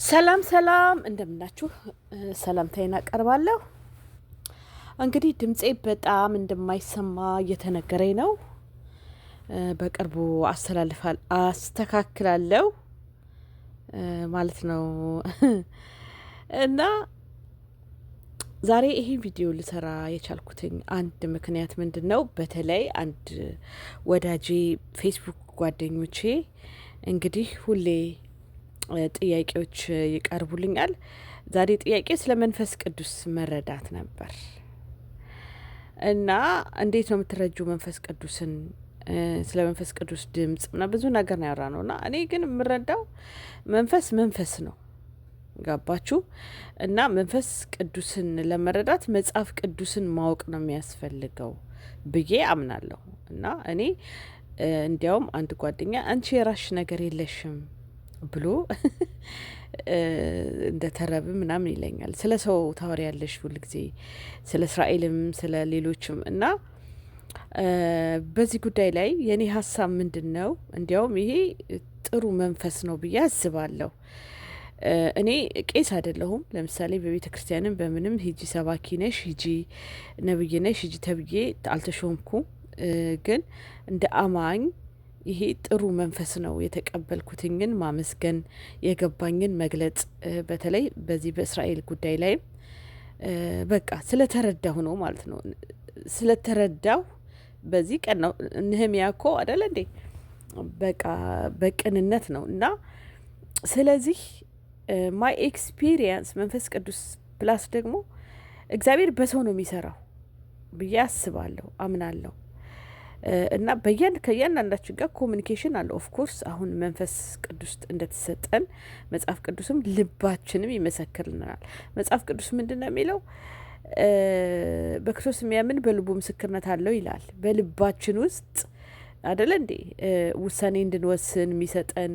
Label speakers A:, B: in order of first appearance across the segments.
A: ሰላም ሰላም፣ እንደምናችሁ፣ ሰላምታዬን አቀርባለሁ። እንግዲህ ድምፄ በጣም እንደማይሰማ እየተነገረኝ ነው። በቅርቡ አስተላልፋል አስተካክላለሁ ማለት ነው። እና ዛሬ ይሄን ቪዲዮ ልሰራ የቻልኩትኝ አንድ ምክንያት ምንድን ነው? በተለይ አንድ ወዳጄ፣ ፌስቡክ ጓደኞቼ እንግዲህ ሁሌ ጥያቄዎች ይቀርቡልኛል። ዛሬ ጥያቄ ስለ መንፈስ ቅዱስ መረዳት ነበር። እና እንዴት ነው የምትረጁ መንፈስ ቅዱስን፣ ስለ መንፈስ ቅዱስ ድምጽ እና ብዙ ነገር ነው ያወራነው። እና እኔ ግን የምረዳው መንፈስ መንፈስ ነው። ገባችሁ? እና መንፈስ ቅዱስን ለመረዳት መጽሐፍ ቅዱስን ማወቅ ነው የሚያስፈልገው ብዬ አምናለሁ። እና እኔ እንዲያውም አንድ ጓደኛ አንቺ የራስሽ ነገር የለሽም ብሎ እንደ ተረብ ምናምን ይለኛል። ስለ ሰው ታወሪያለሽ ሁል ጊዜ፣ ስለ እስራኤልም ስለ ሌሎችም። እና በዚህ ጉዳይ ላይ የኔ ሀሳብ ምንድን ነው? እንዲያውም ይሄ ጥሩ መንፈስ ነው ብዬ አስባለሁ። እኔ ቄስ አይደለሁም። ለምሳሌ በቤተ ክርስቲያንም በምንም ሂጂ ሰባኪ ነሽ፣ ሂጂ ነብይ ነሽ፣ ሂጂ ተብዬ አልተሾምኩም። ግን እንደ አማኝ ይሄ ጥሩ መንፈስ ነው። የተቀበልኩትኝን ማመስገን፣ የገባኝን መግለጽ፣ በተለይ በዚህ በእስራኤል ጉዳይ ላይ በቃ ስለተረዳሁ ነው ማለት ነው። ስለተረዳሁ በዚህ ቀን ነው። ነህምያ እኮ አይደለ እንዴ? በቃ በቅንነት ነው። እና ስለዚህ my experience መንፈስ ቅዱስ plus ደግሞ እግዚአብሔር በሰው ነው የሚሰራው ብዬ አስባለሁ፣ አምናለሁ። እና ከእያንዳንዳችን ጋር communication አለ። Of course አሁን መንፈስ ቅዱስ እንደተሰጠን መጽሐፍ ቅዱስም ልባችንም ይመሰክርልናል። መጽሐፍ ቅዱስ ምንድን ነው የሚለው? በክርስቶስ የሚያምን በልቡ ምስክርነት አለው ይላል። በልባችን ውስጥ አደለ እንዴ ውሳኔ እንድንወስን የሚሰጠን?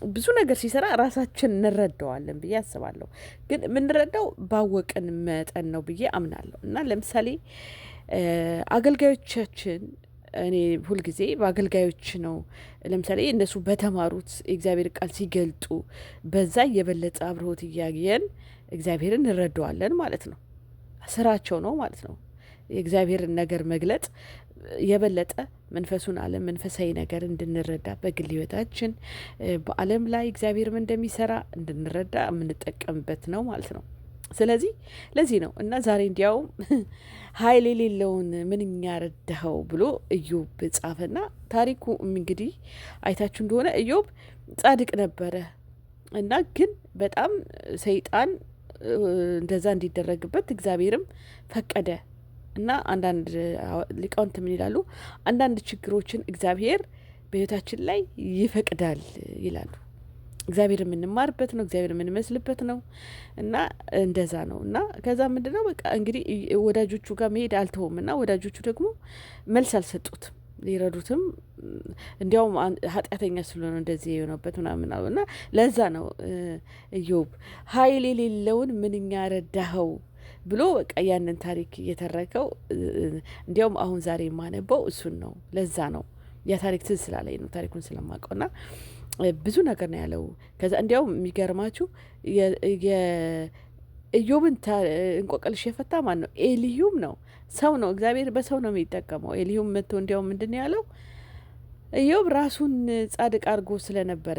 A: ብዙ ነገር ሲሰራ ራሳችን እንረዳዋለን ብዬ አስባለሁ። ግን የምንረዳው ባወቅን መጠን ነው ብዬ አምናለሁ። እና ለምሳሌ አገልጋዮቻችን፣ እኔ ሁልጊዜ በአገልጋዮች ነው፣ ለምሳሌ እነሱ በተማሩት የእግዚአብሔር ቃል ሲገልጡ በዛ የበለጠ አብርሆት እያየን እግዚአብሔርን እንረዳዋለን ማለት ነው። ስራቸው ነው ማለት ነው። የእግዚአብሔርን ነገር መግለጥ የበለጠ መንፈሱን ዓለም መንፈሳዊ ነገር እንድንረዳ፣ በግል ሕይወታችን በዓለም ላይ እግዚአብሔር ምን እንደሚሰራ እንድንረዳ የምንጠቀምበት ነው ማለት ነው። ስለዚህ ለዚህ ነው። እና ዛሬ እንዲያውም ኃይል የሌለውን ምንኛ ረዳኸው ብሎ ኢዮብ ጻፈና ታሪኩ እንግዲህ አይታችሁ እንደሆነ ኢዮብ ጻድቅ ነበረ እና ግን በጣም ሰይጣን እንደዛ እንዲደረግበት እግዚአብሔርም ፈቀደ። እና አንዳንድ ሊቃውንት ምን ይላሉ? አንዳንድ ችግሮችን እግዚአብሔር በህይወታችን ላይ ይፈቅዳል ይላሉ። እግዚአብሔር የምንማርበት ነው። እግዚአብሔር የምንመስልበት ነው። እና እንደዛ ነው። እና ከዛ ምንድነው፣ በቃ እንግዲህ ወዳጆቹ ጋር መሄድ አልተውም። እና ወዳጆቹ ደግሞ መልስ አልሰጡትም፣ ሊረዱትም፣ እንዲያውም ኃጢአተኛ ስለሆነ እንደዚህ የሆነበት ምናምን አሉ። እና ለዛ ነው ኢዮብ ኃይል የሌለውን ምንኛ ረዳኸው ብሎ በቃ ያንን ታሪክ እየተረከው። እንዲያውም አሁን ዛሬ የማነበው እሱን ነው። ለዛ ነው፣ ያ ታሪክ ትዝ ስላለኝ ነው፣ ታሪኩን ስለማውቀው። ና ብዙ ነገር ነው ያለው። ከዛ እንዲያውም የሚገርማችሁ የኢዮብን እንቆቅልሽ የፈታ ማን ነው? ኤሊሁም ነው። ሰው ነው። እግዚአብሔር በሰው ነው የሚጠቀመው። ኤሊሁም መጥቶ እንዲያውም ምንድን ነው ያለው? ኢዮብ ራሱን ጻድቅ አድርጎ ስለነበረ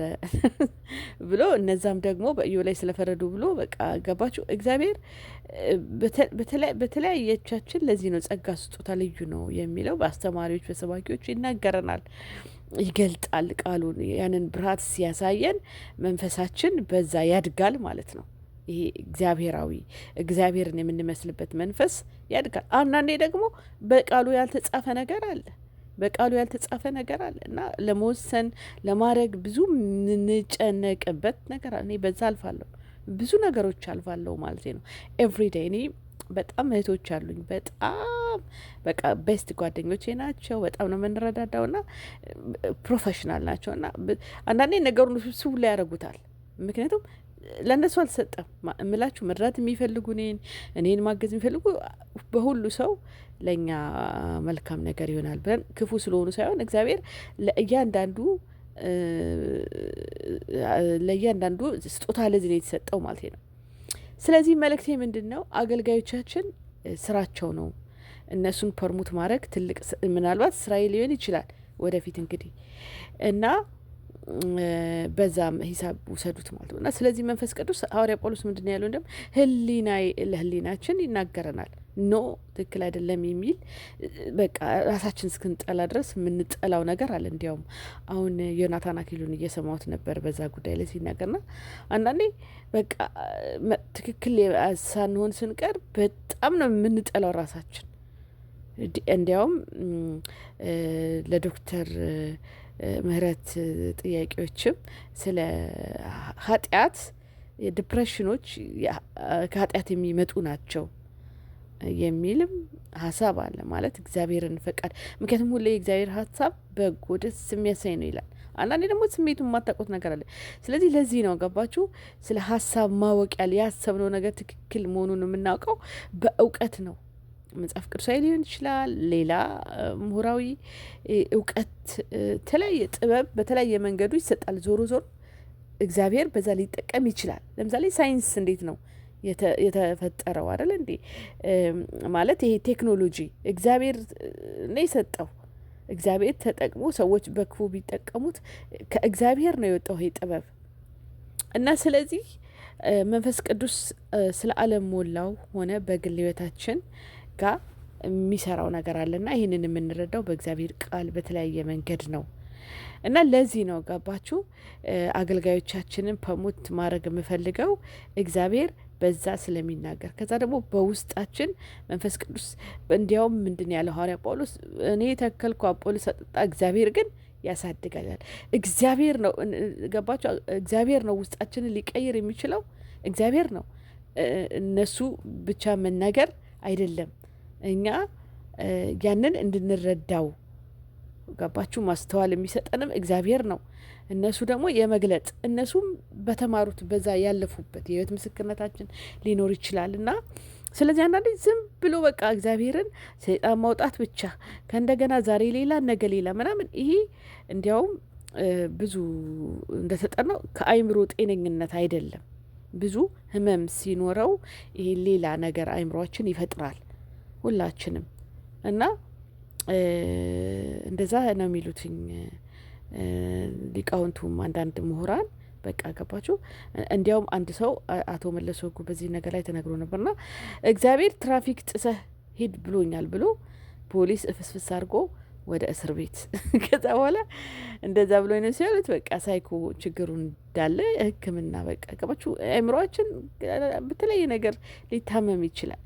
A: ብሎ፣ እነዛም ደግሞ በኢዮብ ላይ ስለፈረዱ ብሎ በቃ ገባችሁ። እግዚአብሔር በተለያየቻችን ለዚህ ነው ጸጋ ስጦታ ልዩ ነው የሚለው። በአስተማሪዎች በሰባኪዎች ይናገረናል፣ ይገልጣል ቃሉን። ያንን ብርሃት ሲያሳየን መንፈሳችን በዛ ያድጋል ማለት ነው። ይሄ እግዚአብሔራዊ እግዚአብሔርን የምንመስልበት መንፈስ ያድጋል። አንዳንዴ ደግሞ በቃሉ ያልተጻፈ ነገር አለ፣ በቃሉ ያልተጻፈ ነገር አለ እና ለመወሰን ለማድረግ ብዙ የምንጨነቅበት ነገር አለ። እኔ በዛ አልፋለሁ፣ ብዙ ነገሮች አልፋለሁ ማለት ነው። Everyday እኔ በጣም እህቶች አሉኝ። በጣም በቃ best ጓደኞቼ ናቸው። በጣም ነው የምንረዳዳው ና professional ናቸው። እና አንዳንዴ ነገሩን ውስብስብ ላይ ያደርጉታል። ምክንያቱም ለእነሱ አልተሰጠም እምላችሁ፣ መርዳት የሚፈልጉ፣ እኔን ማገዝ የሚፈልጉ በሁሉ ሰው ለእኛ መልካም ነገር ይሆናል ብለን ክፉ ስለሆኑ ሳይሆን እግዚአብሔር ለእያንዳንዱ ለእያንዳንዱ ስጦታ ለዚህ ነው የተሰጠው ማለት ነው። ስለዚህ መልእክቴ ምንድን ነው? አገልጋዮቻችን ስራቸው ነው። እነሱን promote ማድረግ ትልቅ ምናልባት ስራዬ ሊሆን ይችላል ወደፊት እንግዲህ እና በዛም ሂሳብ ውሰዱት ማለት ነው። እና ስለዚህ መንፈስ ቅዱስ ሐዋርያ ጳውሎስ ምንድን ነው ያለው? እንደም ህሊና ለህሊናችን ይናገረናል። No፣ ትክክል አይደለም የሚል፣ በቃ ራሳችን እስክንጠላ ድረስ የምንጠላው ነገር አለ። እንዲያውም አሁን ዮናታን አክሊሉን እየሰማሁት ነበር በዛ ጉዳይ ላይ ሲናገርና አንዳንዴ በቃ ትክክል ሳንሆን ስንቀር በጣም ነው የምንጠላው ራሳችን። እንዲያውም ለዶክተር ምህረት ጥያቄዎችም ስለ ኃጢአት depression ኖች ከኃጢአት የሚመጡ ናቸው የሚልም ሀሳብ አለ። ማለት እግዚአብሔርን ፈቃድ፣ ምክንያቱም ሁሌ የእግዚአብሔር ሀሳብ በጎ ደስ የሚያሰኝ ነው ይላል። አንዳንዴ ደግሞ ስሜቱን የማታውቁት ነገር አለ። ስለዚህ ለዚህ ነው፣ ገባችሁ? ስለ ሀሳብ ማወቅ ያለ ያሰብነው ነገር ትክክል መሆኑን የምናውቀው በእውቀት ነው። መጽሐፍ ቅዱሳዊ ሊሆን ይችላል፣ ሌላ ምሁራዊ እውቀት፣ የተለያየ ጥበብ በተለያየ መንገዱ ይሰጣል። ዞሮ ዞሮ እግዚአብሔር በዛ ሊጠቀም ይችላል። ለምሳሌ ሳይንስ እንዴት ነው የተፈጠረው አይደል እንዴ? ማለት ይሄ ቴክኖሎጂ እግዚአብሔር ነው የሰጠው። እግዚአብሔር ተጠቅሞ ሰዎች በክፉ ቢጠቀሙት ከእግዚአብሔር ነው የወጣው ይሄ ጥበብ። እና ስለዚህ መንፈስ ቅዱስ ስለ ዓለም ሞላው ሆነ በግል ህይወታችን ጋር የሚሰራው ነገር አለና ይህንን የምንረዳው በእግዚአብሔር ቃል በተለያየ መንገድ ነው። እና ለዚህ ነው፣ ገባችሁ፣ አገልጋዮቻችንን promote ማድረግ የምፈልገው እግዚአብሔር በዛ ስለሚናገር፣ ከዛ ደግሞ በውስጣችን መንፈስ ቅዱስ። እንዲያውም ምንድን ያለው ሐዋርያ ጳውሎስ? እኔ ተከልኩ፣ አጶሎስ አጠጣ፣ እግዚአብሔር ግን ያሳድጋል። እግዚአብሔር ነው፣ ገባችሁ? እግዚአብሔር ነው ውስጣችንን ሊቀይር የሚችለው፣ እግዚአብሔር ነው። እነሱ ብቻ መናገር አይደለም፣ እኛ ያንን እንድንረዳው፣ ገባችሁ? ማስተዋል የሚሰጠንም እግዚአብሔር ነው። እነሱ ደግሞ የመግለጥ እነሱም በተማሩት በዛ ያለፉበት የህይወት ምስክርነታችን ሊኖር ይችላል። እና ስለዚህ አንዳንዴ ዝም ብሎ በቃ እግዚአብሔርን ሰይጣን ማውጣት ብቻ፣ ከእንደገና ዛሬ ሌላ ነገ ሌላ ምናምን፣ ይሄ እንዲያውም ብዙ እንደተጠናው ከአይምሮ ጤነኝነት አይደለም። ብዙ ህመም ሲኖረው ይሄ ሌላ ነገር አይምሯችን ይፈጥራል ሁላችንም እና እንደዛ ነው የሚሉትኝ ሊቃውንቱም አንዳንድ ምሁራን። በቃ ገባችሁ? እንዲያውም አንድ ሰው አቶ መለስ ወጉ በዚህ ነገር ላይ ተነግሮ ነበርና እግዚአብሔር ትራፊክ ጥሰህ ሂድ ብሎኛል ብሎ ፖሊስ እፍስፍስ አድርጎ ወደ እስር ቤት፣ ከዛ በኋላ እንደዛ ብሎ ነው ሲሉት በቃ ሳይኮ ችግሩ እንዳለ ሕክምና፣ በቃ ገባችሁ? አእምሯችን በተለያየ ነገር ሊታመም ይችላል።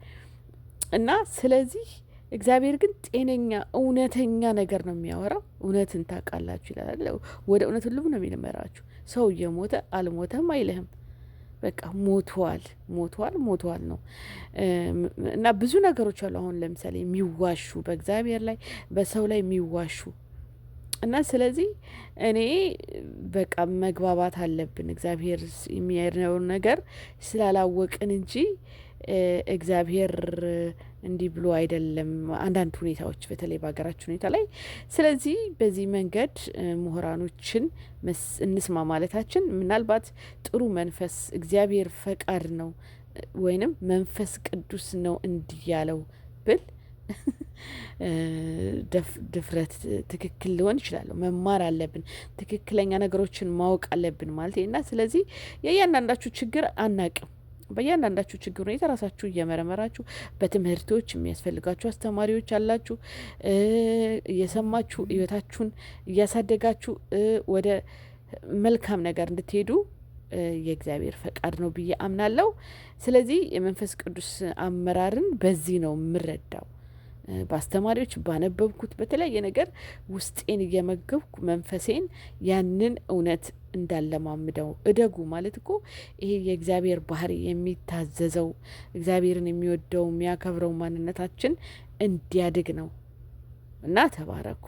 A: እና ስለዚህ እግዚአብሔር ግን ጤነኛ እውነተኛ ነገር ነው የሚያወራው። እውነትን ታውቃላችሁ ይላል። ወደ እውነት ሁሉም ነው የሚመራችሁ። ሰው እየሞተ አልሞተም አይልህም። በቃ ሞቷል፣ ሞቷል፣ ሞቷል ነው። እና ብዙ ነገሮች አሉ። አሁን ለምሳሌ የሚዋሹ፣ በእግዚአብሔር ላይ በሰው ላይ የሚዋሹ። እና ስለዚህ እኔ በቃ መግባባት አለብን። እግዚአብሔር የሚያየውን ነገር ስላላወቅን እንጂ እግዚአብሔር እንዲህ ብሎ አይደለም። አንዳንድ ሁኔታዎች በተለይ በሀገራችን ሁኔታ ላይ፣ ስለዚህ በዚህ መንገድ ምሁራኖችን እንስማ ማለታችን ምናልባት ጥሩ መንፈስ እግዚአብሔር ፈቃድ ነው ወይንም መንፈስ ቅዱስ ነው እንዲህ ያለው ብል ድፍረት ትክክል ሊሆን ይችላል። መማር አለብን፣ ትክክለኛ ነገሮችን ማወቅ አለብን ማለት እና ስለዚህ የእያንዳንዳችሁ ችግር አናቅም። በእያንዳንዳችሁ ችግር ሁኔታ ራሳችሁ እየመረመራችሁ በትምህርቶች የሚያስፈልጋችሁ አስተማሪዎች አላችሁ፣ እየሰማችሁ ህይወታችሁን እያሳደጋችሁ ወደ መልካም ነገር እንድትሄዱ የእግዚአብሔር ፈቃድ ነው ብዬ አምናለሁ። ስለዚህ የመንፈስ ቅዱስ አመራርን በዚህ ነው የምረዳው። በአስተማሪዎች፣ ባነበብኩት፣ በተለያየ ነገር ውስጤን እየመገብኩ መንፈሴን ያንን እውነት እንዳለማምደው። እደጉ ማለት እኮ ይሄ የእግዚአብሔር ባህሪ የሚታዘዘው፣ እግዚአብሔርን የሚወደው፣ የሚያከብረው ማንነታችን እንዲያድግ ነው እና ተባረኩ።